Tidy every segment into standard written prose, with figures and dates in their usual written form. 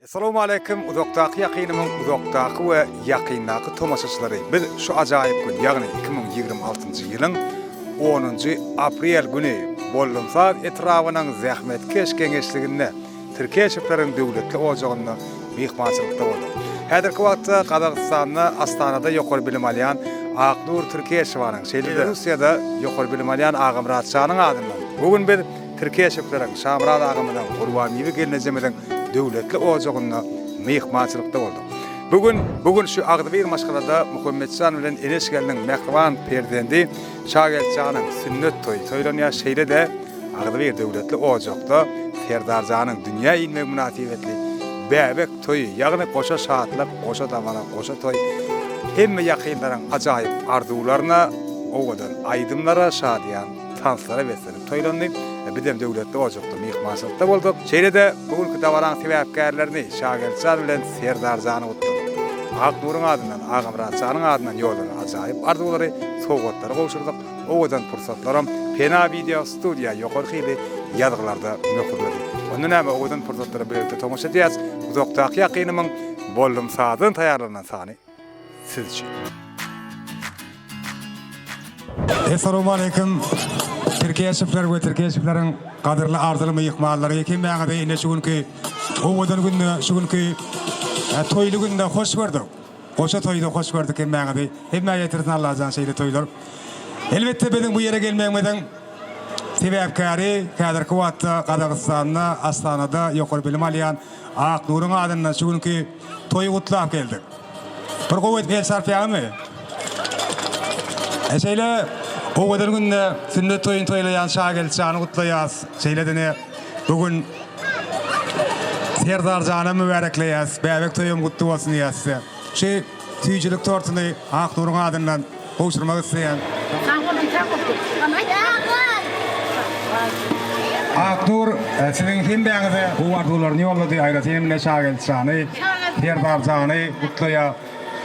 Essalawmaleýkim uzakdaky ýakynymyň uzakdaky we ýakyndaky tomaşaçylary biz şu ajaýyp gün ýagny 2026-njy ýylyň onunjy aprel güni Bollumsaz etrabynyň Zähmetkeş geňeşliginde Tirkeşewleriň döwletli ojagynda myhmançylykda bolduk. Häzirki wagtda Gazagystanda Astanada ýokary bilim alýan Aknur Tirkeşewanyň şeýle-de Russiýada ýokary bilim alýan Agamyrat şanyň adyndan bu gün biz Tirkeşewleriň Şamyrat agamyzyň Gurbanbibi gelnejemiziň döwletli ojagynda myhmançylykda bolduk. Bu gün, bu gün şu agzybir maşgalada Muhammetjan bilen Eneş gelniň mähriban perzendi Şageltjanyň sünnet toýy toýlanýar, şeýle-de agzybir döwletli ojakda Serdarjanyň dünýä inmegi mynasybetli bäbek toýy, ýagny goşa şatlyk, goşa dabara, goşa toý hemme ýakynlaryň ajaýyp arzuwlaryna, owadan aýdymlara, şadyýan tanslara beslenip toýlandy. Bizem döwletli ojakda myhmançylykda bolduk. Şeýle-de bu günki dabaraň sebäpkärlerini Şageltjan bilen Serdarjany gutladyk. Aknuryň adyndan, Agamyratjanyň adyndan ýollanan ajaýyp arzuwlary, sowgatlary gowşurdyk. Owadan pursatlaram Pena wideo studiýa ýokary hili ýazgylarda möhürledi. Onda näme owadan pursatlara bilelikde tomaşa edýäs. Uzakdaky ýakynymyň Boldum sazdan taýýarlanan sany siz üçin. Essalawmaleýkim Tirkeşewler we Tirkeşewleriň gadyrly arzyly myhmanlary hemmäňizi ine şu günki owadan günde şu günki toýly günde hoş gördük. Goşa toýda hoş gördük hemmäňizi. Hemmä ýetirsin Allajan şeýle toýlar. Elbetde biziň bu ýere gelmegimiziň sebäpkäri häzirki wagtda Gazagystanda Astanada ýokary bilim alýan Aknuryň adyndan şu günki toýy gutlap geldik. Bir gowy edip el çarpýaňyzmy? E şeýle owadan günde sünnet toýuny toýlaýan Şageltjany gutlaýas. Şeýle-de ne bu gün Serdarjanam mübärekleýäs. Bäbek toýam gutly bolsun diýýäs size. Şu süýjülik tortuny Aknuryň adyndan gowşurmak isleýän. Sag boluň sag boluň. Aknur siziň hemmäňize gowy arzuwlaryny ýollady, aýratyn hem ine Şageltjany, Serdarjany gutlaýar.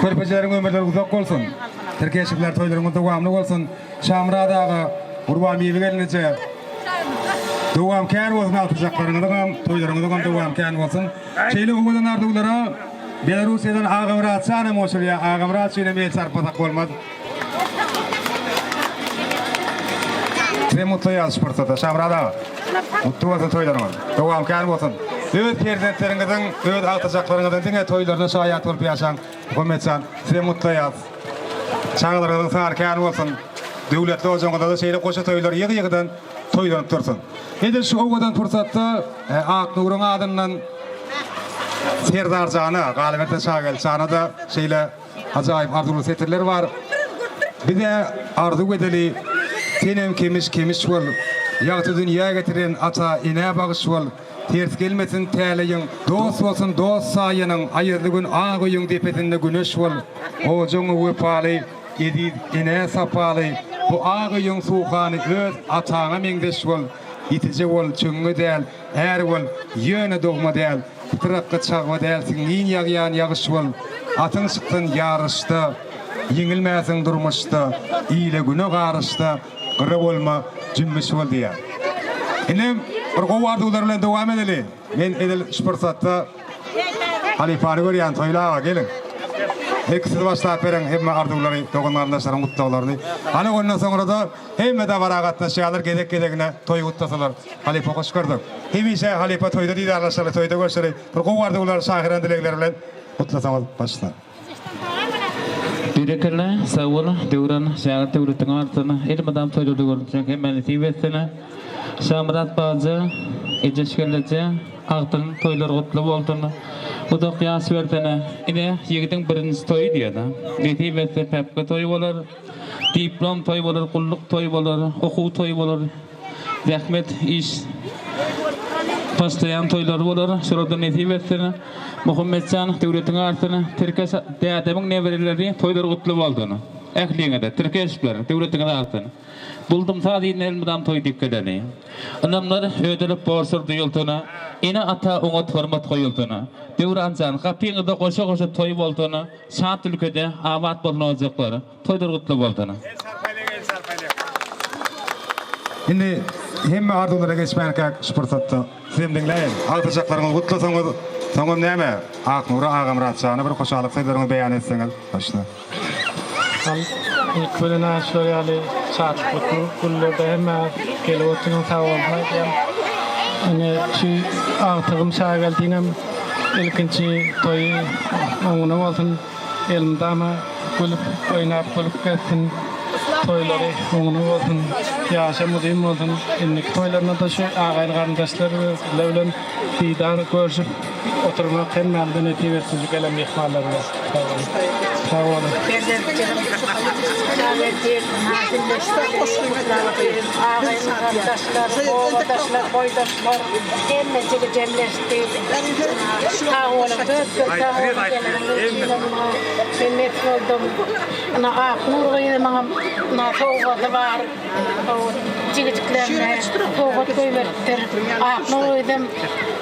Körpejeleriň ömürleri uzak bolsun. Tirkeşikler toýlaryňyz dowamly bolsun. Şamyrat aga, Gurbanbibi gelneje dowam kän bolsun agtyjaklaryňyzyňam, toýlaryňyzyňam dowamy kän bolsun. Şeýle owadan arzuwlara Belarussiýadan Agamyrat janam goşulýar. Agamyrat üçinem el çarpmasak bolmaz. Sizem gutlaýarys şu pursatda Şamyrat aga. Gutly bolsun toýlaryňyz. Dowam kän bolsun. Öz perzentleriňiziň, öz agtyjaklaryňyzyň diňe toýlaryna şaýat bolup ýaşaň. Muhammetjan, sizem gutlaýarys. Çagalaryňyzyň sany kän bolsun. Döwletli ojagyňyzda-da şeýle goşa toýlar ýygy-ýygydan toýlanyp dursun. Edil şu owadan pursatda Aknuryň adyndan Serdarjana, galyberse Şageltjana-da şeýle ajaýyp arzuwly setirler bar. Biz-ä arzuw edeli, senem kemiş-kemiş bol, Ýagty dünýä getiren ata-enä bagyş bol, Ters gelmesin täleýiň, dost bolsun dost saýanyň, Aýazly gün ak öýüň depesinde güneş bol, Ojagyňa wepaly, eziz enä sapaly, Bu ak öýüň suhany öz ataňa meňzeş bol, Ýitije bol, çöňňe däl, är bol, ýöne dogma däl, Pytrakga çagba däl, siňňin ýagýan ýagyş bol, Atyň çyksyn ýaryşda, ýeňilmäsiň durmuşda, Ile-güne garyşda, gyra bolma, jümmüş bol diýýär. Indi bir gowy arzuwlar bilen dowam edeli. Men edil şu pursatda halypany görýän, Toýly aga, geliň. Ilki siz başlap beriň hemme arzuwlary, dogan-garyndaşlaryň gutlaglaryny. Hany ondan soňra-da hemme dabara gatnaşýanlar gezek-gezegine toýy gutlasalar. Halypa hoş gördük. Hemişe halypa toýda didarlaşaly, toýda görşeli. Bir gowy arzuwlar, şahyran dilegler bilen gutlasaňyz başla. Berekella sag bol Döwran şägirt döwletiň artsyn elmydam toýlarda görünseň hemmä nesip etsin Şamyrat baja Ejeş gelneje agtygyň toýlary gutly bolsun uzak ýaş bersin ine ýigidiň birinji toýy diýen nesip etse päpge toýy bolar diplom toýy bolar gulluk toýy bolar okuw toýy bolar Zähmet iş başlaýan toýlary bolar, şolarda nesip etsin. Muhammetjan döwletiň artsyn. Tirkeş dädemiň nebereleri toýlary gutly bolsun. Ähliňize Tirkeşler döwletiňiz artsyn. Buldum saz iline elmydam toý dikgeleni. Ynamlar ödelip borçlar duýulsyn. Ene ata oňat hormat goýulsyn. Döwranjan gapyňyzda goşa goşa toý bolsun. Şat ülkede abat bolsun ojaklar. Toýlar gutly bolsun. El çarpaýlyk el çarpaýlyk. Indi hemme arzuwlara geçmänkäk şu pursatda sizem diňläýiň. Agtyjaklaryňyzy gutlasaňyz. Soňam näme, Aknura Agamyrat jana bir hoşallyk sözleriňizi beýan etseňiz, başda. Al, ilki bilen şular ýaly şatlykly günlerde hemmäňiz gelip oturyň sag bolsun aýdýan. Ine şu agtygym Şageldiňem ilkinji toýy oňuna bolsun. Elmydama gülüp oýnap gülüp gezsin. Toýlary oňuna bolsun. Ýaşam uzyn bolsun. Indiki toýlarynda-da şu agaýyn garyndaşlar bilen didar görşüp oturmak hemmämize nesip etsin şu gelen myhmanlarymyza. Sag boluň. Sag boluň. Perzentjigim Şageldi Agaýyn garyndaşlar, obadaşlar, boýdaşlar hemmejigi jemleşdi. Sag boluň, köp-köp sag boluň geleniňiz üçin Men mes boldum. Ine Aknur gyzymyňam ine sowgady bar. Jigijiklerine sowgat goýberipdir. Aknur gyzym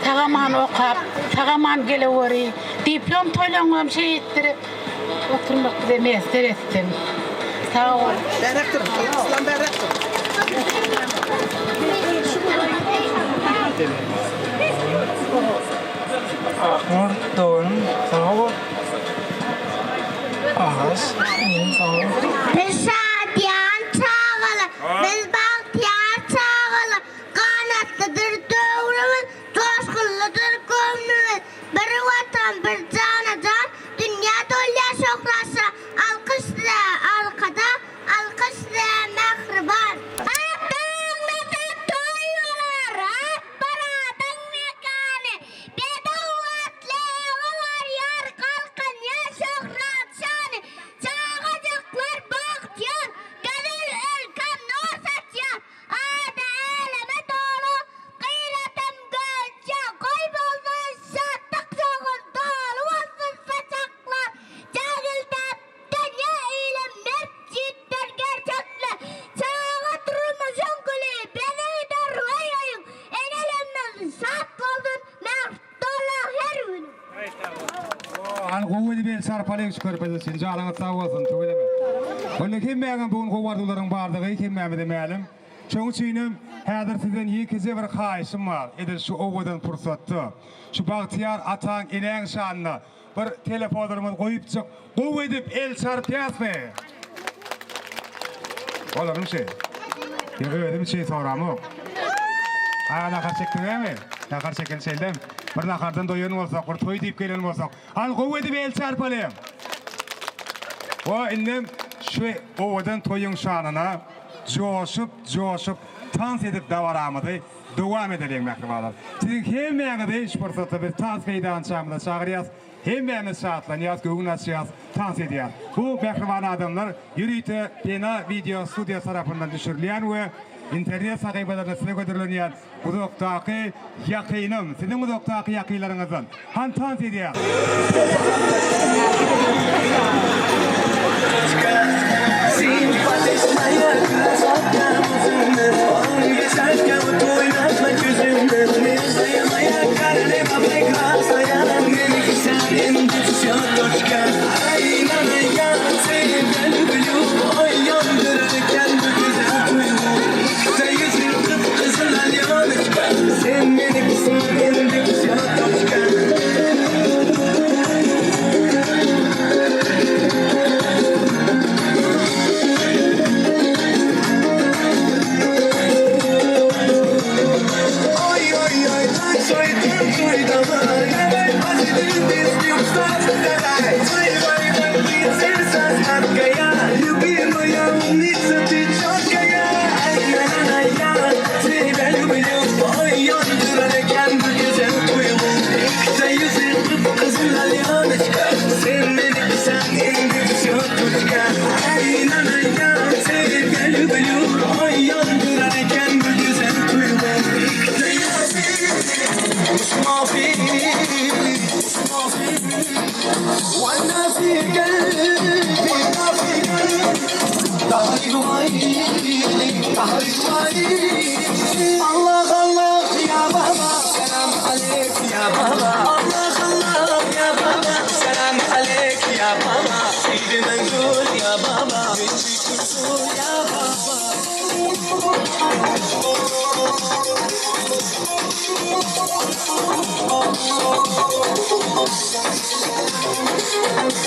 sag-aman okap, sag-aman geleweri. Diplom toýlaňam şeýtdirip oturmak bize miýesser etsin. Sag bol. Bäräk dur, Islam bäräk dur. Aknur doganym sag bol. Agaş inim sag bol. Biz şadyýan çagalar, biz bagtyýar çagalar, Ganatlydyr döwrümiz, joşgunlydyr göwnümiz. Bir Watan, bir jana-jan, dünýä dolýar şöhratça, Alkyş size, Arkadag, alkyş size, mähriban! Ak daglarda toý bolar, ak baradyň mekany, Bedew atly olar ýar, galkynýar şöhrat-şany, Çagajyklar bagtyýar, gözel ülkäm nur saçýar, Ady äleme doly, Gyratam göçe goý bolsun şatlyk şowhun doly bolsun saçaklar jägildäp dünýe ile mert ýigitler gerçekler çaga durmuşyň güli bezegidir öý öýüň enelerimiz şat bolsun mähir doly her günüň. Hany gowy edip el çarpalyň şu körpeje üçin janyňyz sag bolsun tüweleme. Onda hemmäňem bu gün gowy arzuwlaryň bardygy hemmämize mälim. Şoň üçinem häzir sizden ýekeje bir haýyşym bar, edil şu owadan pursatda, şu bagtyýar ataň, enäň şanyna bir telefonlarymyzy goýupjyk, gowy edip el çarpýasmy? Bolarmy şeý? Ýok, özüm üçin soramok. Aga nahar çekdiňämi? Nahar çeken şeýdem. Bir nahardan doýan bolsak, bir toý diýip gelen bolsak, hany gowy edip el çarpalyň! O indem şu owadan toýuň şanyna Joşup, joşup, tans edip dabaramyzy dowam edeliň mähribanlar. Siziň hemmäňizi şu pursatda biz tans meýdançamyza çagyrýas. Hemmämiz şatlanýas, göwün açýas, tans edýäs. Bu mähriban adamlar ýörite Pena wideo studiýasy tarapyndan düşürilýän we internet sahypalarynda size hödürlenýän Uzakdaky ýakynym, siziň uzakdaky ýakynlaryňyzdan. Hany tans edýäs.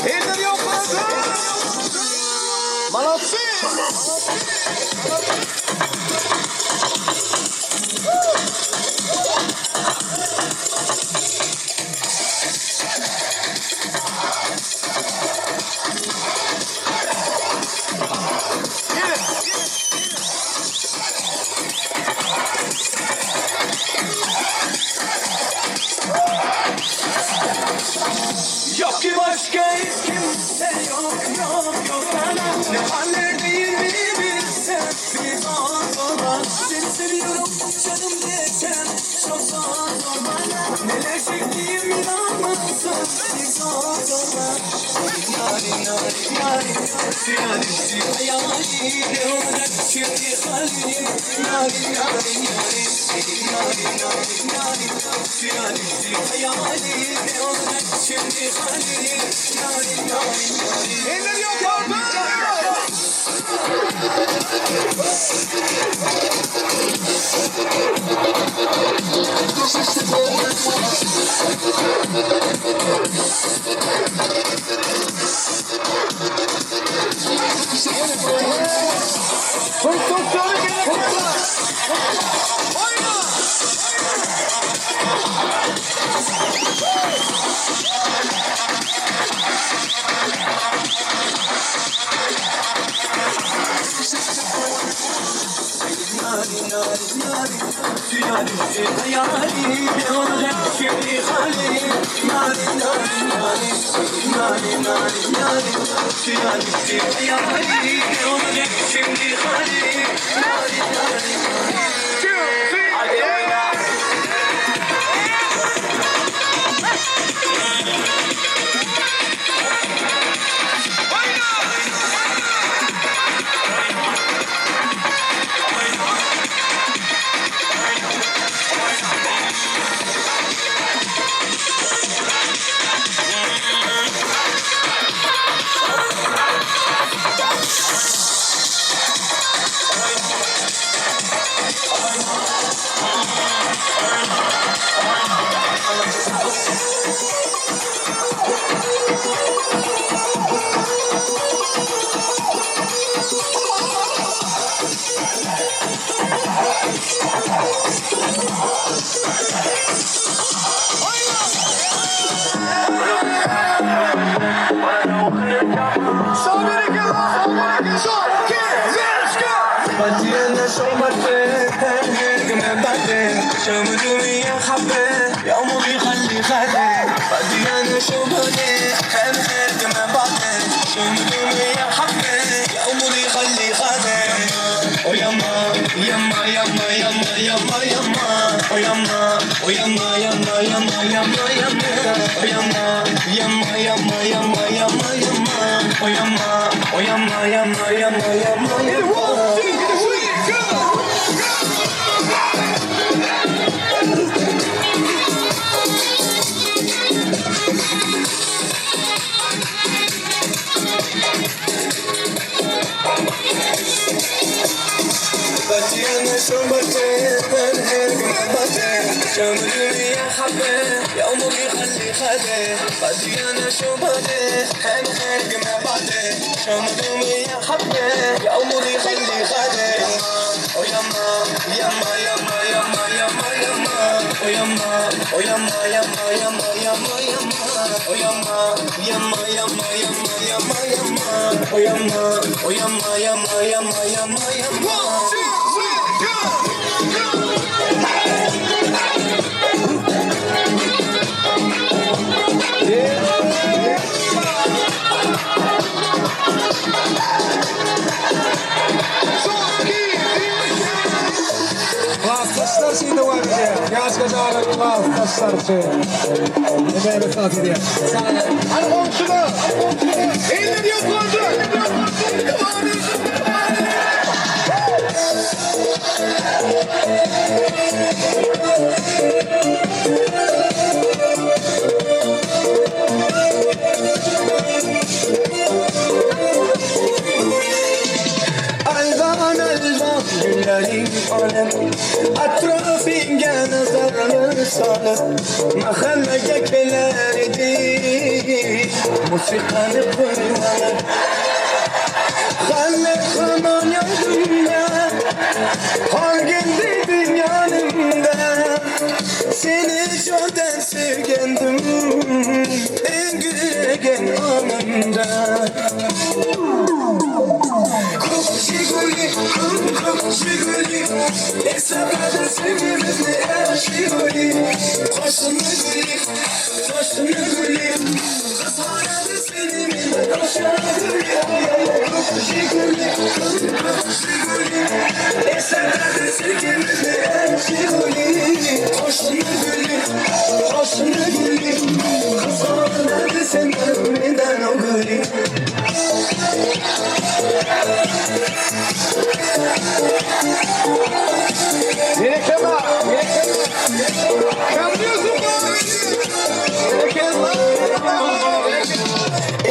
Eller ýokarda! Molodцы! Yok ki başka hiç kimse yok yok yok bana Ne hallerdeyim bir bilsen bir zor bana Seni seviyorum canım desem çok zor zor bana Neler çektiğim inanmazsın bir zor zor bana Yari yari yari yari hayali ne olacak şimdi halim Yari yari yari yari yari yari yari hayali ne olacak şimdi halim Yari yari yari Eller yukarıda! Hayali ne olacak şimdi halim Nari nari nari nari nari nari Hayali ne olacak şimdi halim Nari nari nari Hadi oyna. Klasdaşlar şeý dowam edýär. Ýaş gajaryň klasdaşlar şeý. Emeğine saz edýär. Hadi komşular, Eller yukarıda. Alvan alvan günlerin alem Atrafınga nazarlar. salyp Mahallege keler idi Musikany goýmaly Halle haman ýadymda Hal geldidiň ýanymda Seni joldan söýgendim Iň gülegen anymda Köp Žiguli, köp köp Žiguli Esapladym söýgimizni är Žiguli Goşuny güli, goşuny güli Gysganady seni menden goşa güli Köp Žiguli, köp köp Žiguli Esapladym söýgimizni är Žiguli Goşuny güli, goşuny güli Gysganady seni menden o güli.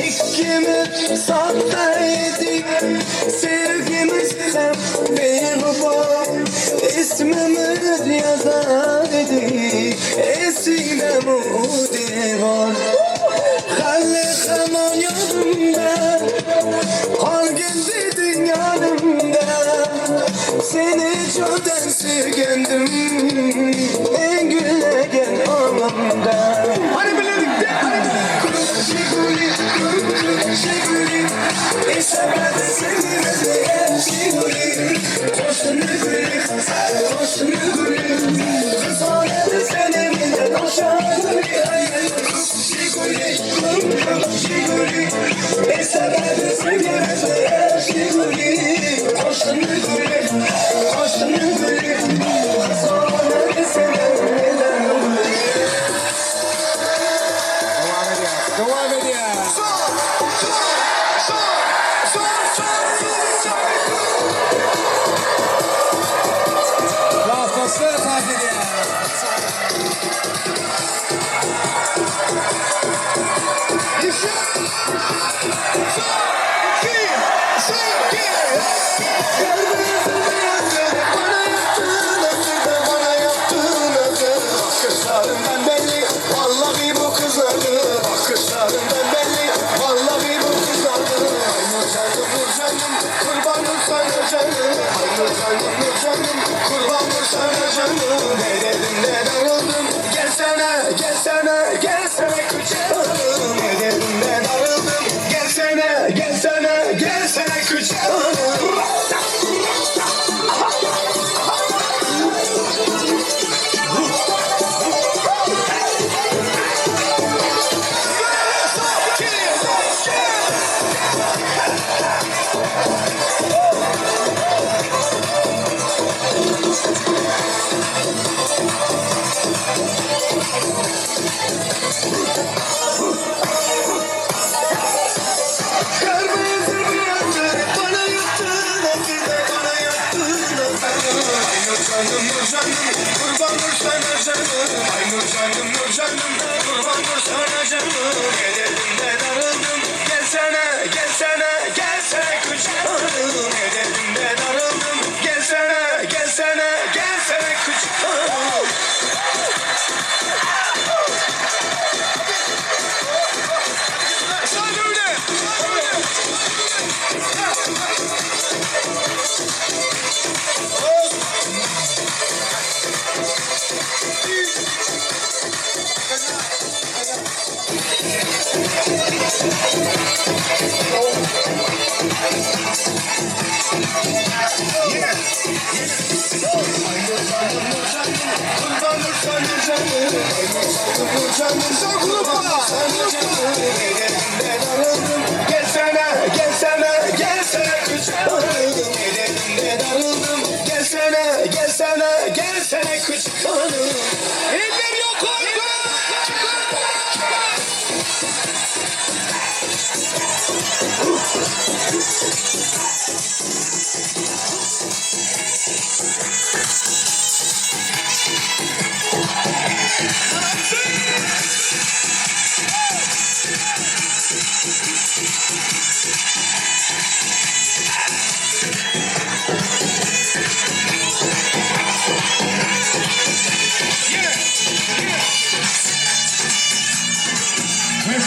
Ikkimiz sahtaydyk Sevgimiz hem bir bor Ismimiz ýazar idik Esiňde bu diwar Hali haman ýadymda Hal geldidiň ýanymda Seni joldan söýgendim Iň güllegen aňymda Hany bilelikde Dowam edýär, dowam edýär. Klasdaşlar tans edýär.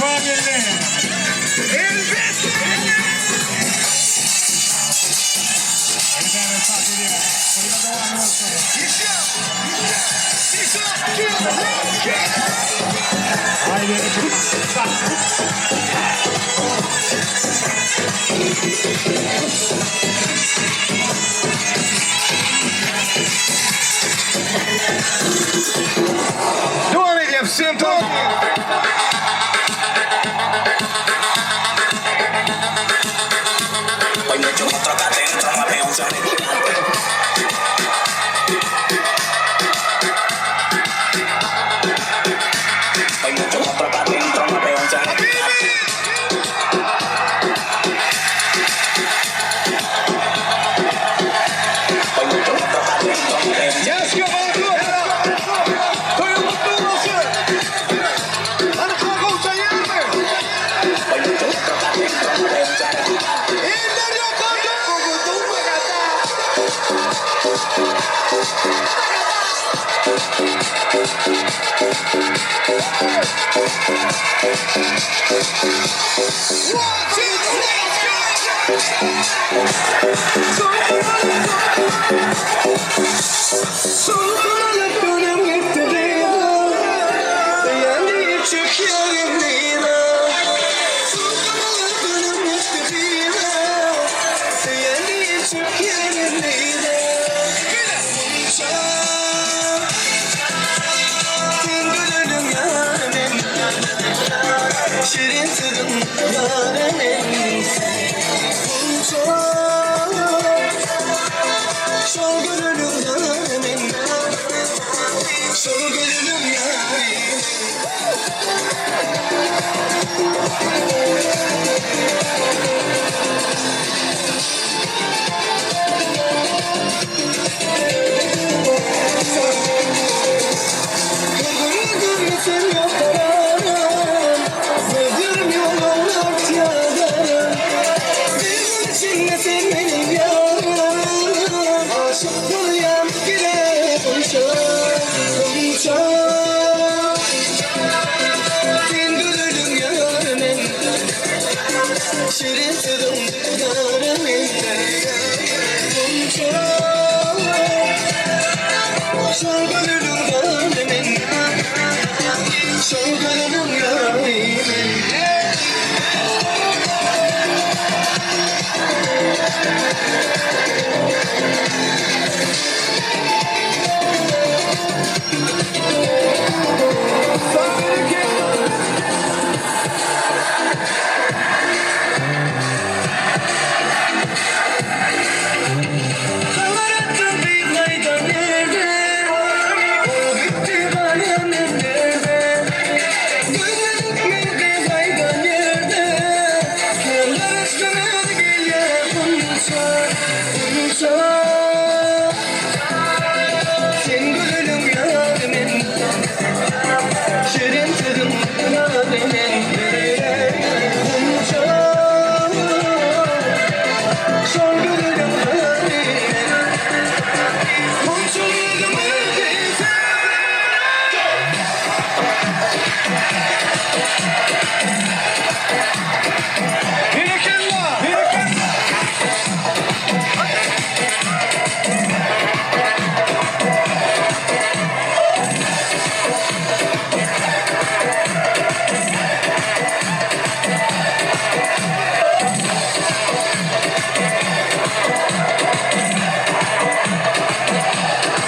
Wepa geldi. Elbetde! Elbetde start edýär. Toýlar dowamly bolsun. Aýberdi Dowam edýär. Wsem top. Ýaşka Bakur! Toýuň gutly bolsun! Hany kaka uçan ýermi? Eller ýokarda! One, two, three, Şirin sırrım yarenim Şol gönlüm yarenim Şol gönlüm yarenim Kırgın yok kararım Sevdirim yolum ört yadarım Bir gün içinde sen benim yarım Aşık duryam gire konuşam Konuşam Sen gönlüm yarım Şirin sırrım yarım Konuşam Şol gönlüm yarım Şol gönlüm yarım Kavarattım bir kayda nerede? O gitti kalemim nerede? Gönlüm nerede kayda nerede? Yerler üstüne geliyor konuşa, konuşa. Sen gönlüm yarimin, şirin sırrım yarimin. Konuşa, şol gönlüm yarimin. Komşuluğum öldüyse Berekella! Berekella!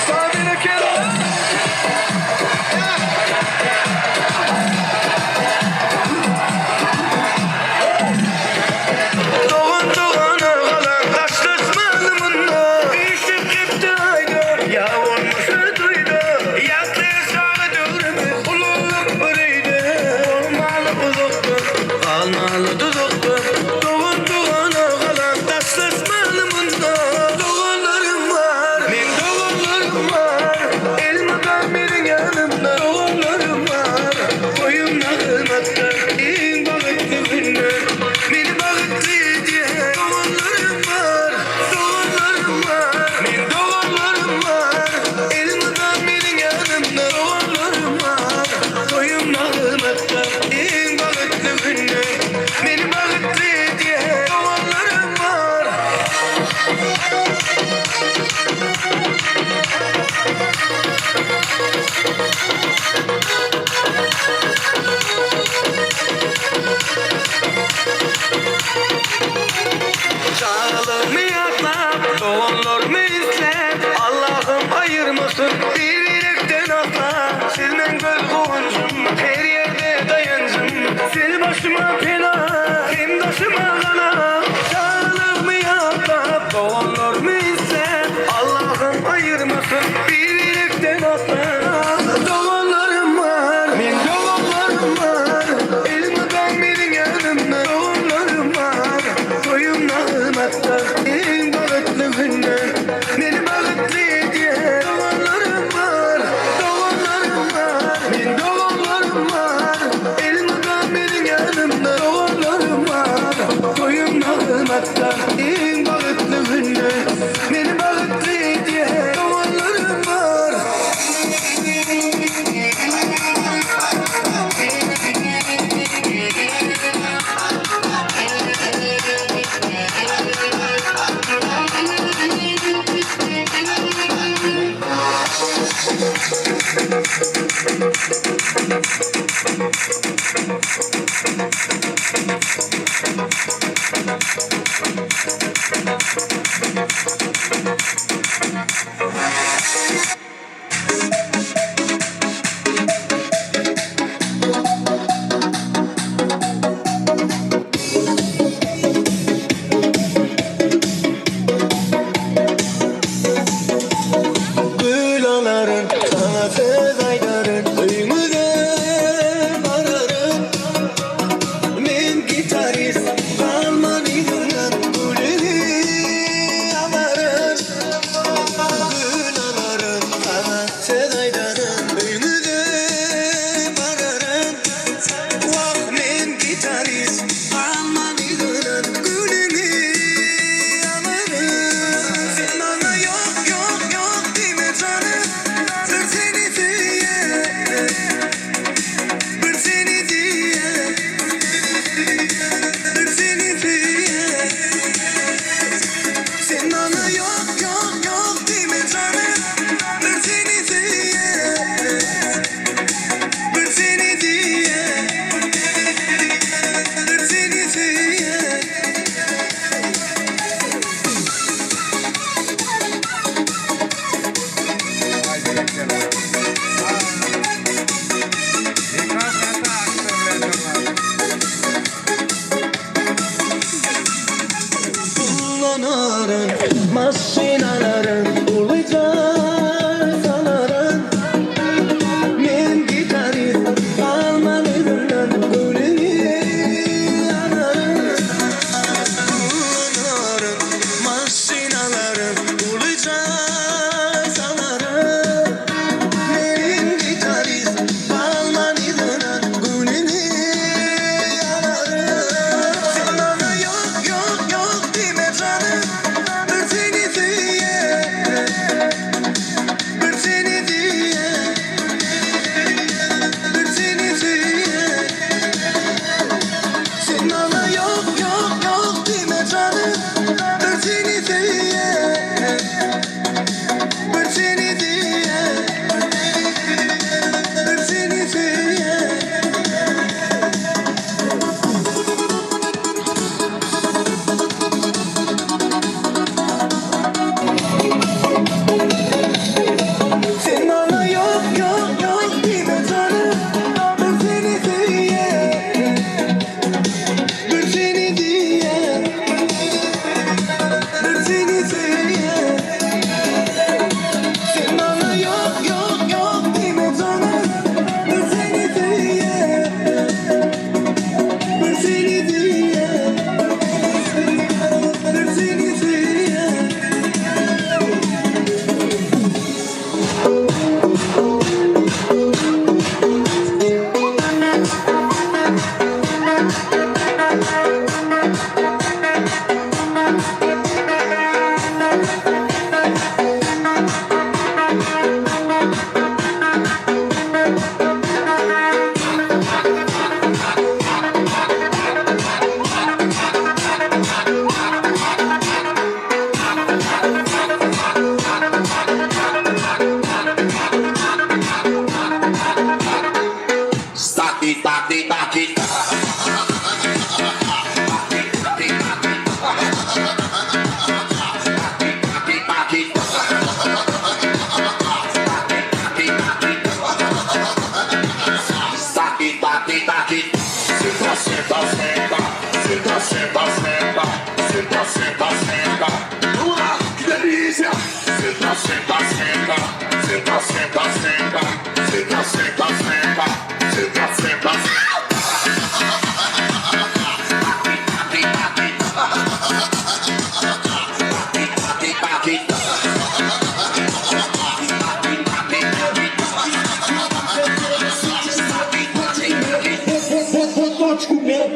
Sağ berekella! Doğan doğana kalan taşlaşmalı mında İşip gitti ayda ya olmuşu duydu Yaktı sağı dövrümüz ululuk biriydi Olmalı uzuktu kalmalı tuzuktu Doğan doğana kalan taşlaşmalı mında Doğanlarım var men doğanlarım var Elmadan benim yanımda doğanlarım var Boyumda kıymatta en balıklı günler Beni balıklı diye doğanlarım var Doğanlarım var Men doğanlarım var Elmadan benim yanımda doğanlarım var Boyumda kıymatta en balıklı günler. Ýanymda doganlarym bar. Toýum nagmatda iň bagtly günde. Meni bagtly edýän doganlarym bar. Gül alaryn, saňa söz aýdaryn, öýüňize bararyn. Men gitarist, galman yzyňdan gülüňi alaryn. Gül alaryn, saňa söz aýdaryn, öýüňize bararyn. Wah, men gitarist, galman yzyňdan gülüňi alaryn. Sen maňa ýok, ýok, ýok diýme janym, bir seni söýýän, bir seni diýýän, bir seni söýýän. Sen maňa ýok, ýok, ýok diýme janym, bir seni söýýän, bir seni diýýän, bir seni söýýän. Aý berekella. Mekan gaty akşam bilen durlar. Kullanaryn, maşyn alaryn, uly jaý salaryn. Men gitarist, galman yzyndan gülüňi alaryn. Kullanaryn, maşyn alaryn, uly jaý salaryn. Men gitarist, galman yzyndan gülüňi alaryn. Sen maňa ýok, ýok, ýok diýme janym, bir seni söýýän, bir seni diýýän, bir seni söýýän. Sen maňa ýok, ýok, ýok diýme janym, bir seni söýýän, bir seni diýýän, bir seni söýýän. Sen maňa ýok, ýok, ýok diýme janym, bir seni söýýän, bir seni diýýän, bir seni söýýän. Sen maňa ýok, ýok, ýok diýme janym, bir seni söýýän, bir seni diýýän, bir seni söýýän. Stop it, stop it, stop it. Stop it, stop it, stop it. Senta, senta, senta. Senta, senta, senta. Senta, senta, senta. Vamos lá, que delícia. Senta, senta, senta. Senta, senta, senta. Senta, senta, senta. Senta, senta, senta. Pode comer.